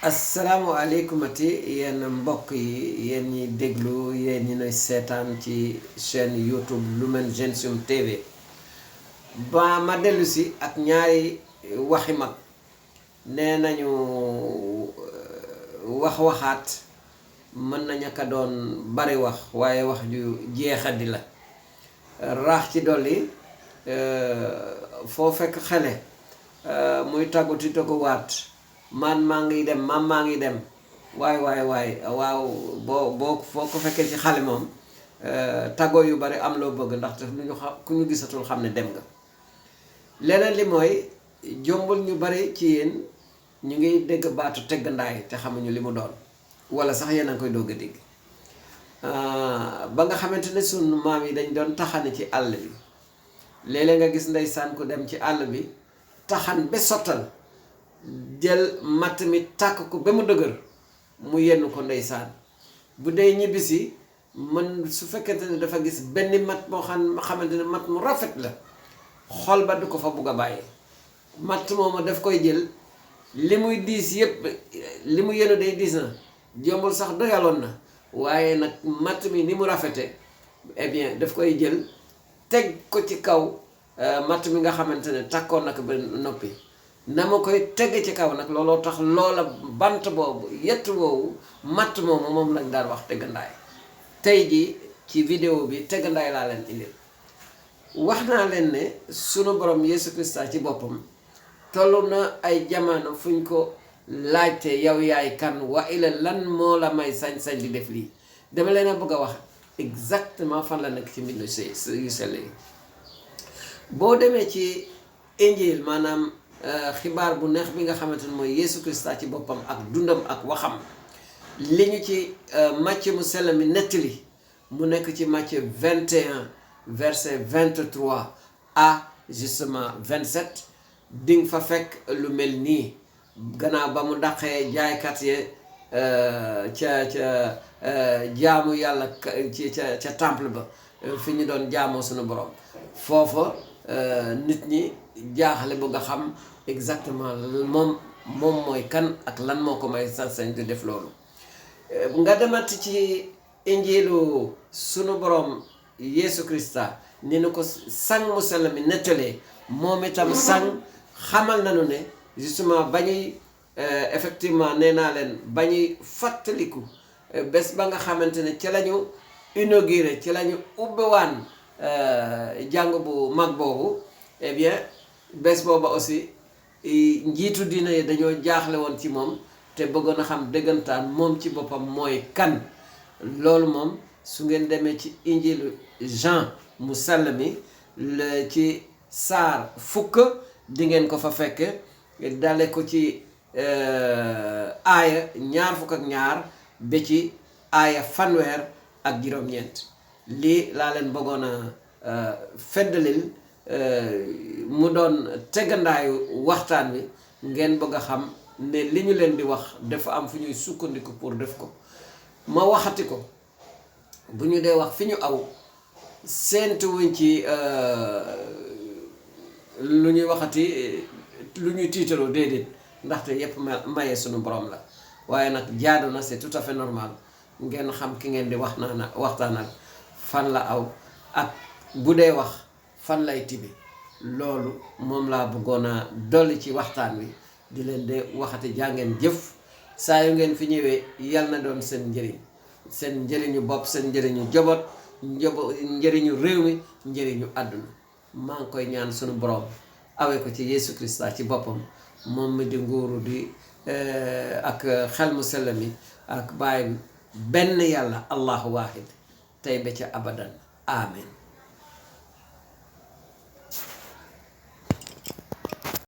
asalaamualeykum ati yéen mbokk yi yéen ñi déglu yéen ñi noy seetaan ci chaîne YouTube Lumen Gentium TV ba ma dellu si ak ñaari waxi mag nee nañu waxaat mën na ñaka doon bari wax waaye wax ju jeexadi la raax ci dolli foo fekk xele muy tàgguti to ko waat man maa ngi dem man maa ngi dem waaw boo foo ko fekkee ci xale moom tàggoo yu bari am loo bëgg ndaxte ku ñu gisatul xam ne dem nga leneen li mooy jombul ñu bari ci yéen ñu ngi dégg baatu teggandaay te xamuñu li mu doon wala sax yéen a ngi koy doog a dégg ba nga xamante ne sunu maam yi dañ doon taxane ci àll bi léeg-léeg nga gis ndeysaan ku dem ci àll bi taxan ba sottal jël matt mi tàkk ko ba mu dëgër mu yenn ko ndeysaan bu dee ñibbisi man su fekkente ne dafa gis benn matt moo xamante ne matt mu rafet la xol ba du ko fa bugg a bàyyi matt mooma daf koy jël li muy diis yépp li mu yenu day diis na jombul sax doyaloon na waaye nag matt mi ni mu rafete eh bien daf koy jël teg ko ci kaw matt mi nga xamante ne takkoon na ko ba noppi na ma koy teg ci kaw nag looloo tax loola bant boobu yett woowu matt moomu moom lañ daan wax teggandaay tey ji ci vidéo bi teggandaay laa leen indil wax naa leen ne sunu borom Yesu Krista ci boppam toll na ay jamono fuñ ko laajte yow yaay kan wa ila lan moo la may sañ-sañ di def lii dama leen a bëgg a wax exactement fan la nekk ci mbind yu sell yi boo demee ci injil maanaam xibaar bu neex bi nga xamante ne mooy Yesu Krista ci boppam ak dundam ak waxam li ñu ci Matthieu mu sell mi nettali mu nekk ci Matthieu 21 verset 23 à justement 27 dinga fa fekk lu mel nii gannaaw ba mu daqee jaaykat ye ca jaamu yàlla ca temple ba fi ñu doon jaamoo suñu borom foofa nit ñi jaaxle bu nga xam exactement moom mooy kan ak lan moo ko may sañ-sañ di def loolu nga demat ci injilu sunu borom Yesu Krista ni nu ko sang mu sell mi nettalee moom itam sang xamal nañu ne justement ba ñuy effectivement nee naa leen ba ñuy fàttaliku bés ba nga xamante ne ci la ñu inauguré ci la ñu ubbiwaan jàng bu mag boobu eh bien bés booba aussi njiitu diina yi dañoo jaaxle woon ci moom te bëggoon a xam dëggantaan moom ci boppam mooy kan loolu moom su ngeen demee ci injilu Jean mu sell mi ci saar fukk di ngeen ko fa fekk dale ko ci aaya ñaar fukk ak ñaar ba ci aaya fanweer ak juróom-ñeent lii laa leen bëggoon a feddalil mu doon tegandaayu waxtaan wi ngeen bëgg a xam ne li ñu leen di wax dafa am fu ñuy sukkandiku pour def ko ma waxati ko bu ñu dee wax fi ñu aw séentu wuñ ci lu ñuy waxati lu ñuy tiitaloo déedéet ndaxte yépp maye sunu borom la waaye nag jaadu na c'est tout à fait normal ngeen xam ki ngeen di waxtaanal fan la aw ak bu dee wax fan lay tibi loolu moom laa bëggoon a dolli ci waxtaan wi di leen de waxati jàngeen jëf saa yu ngeen fi ñëwee yal na doon seen njëriñ seen njëriñu bopp seen njëriñu jobot njëriñu réew mi njëriñu àdduna maa ngi koy ñaan sunu borom awee ko ci Yesu Krista ci boppam moom mi di nguuru di ak xel mu sell mi ak baay benn yàlla allahu waahid tey ba ca abadan amen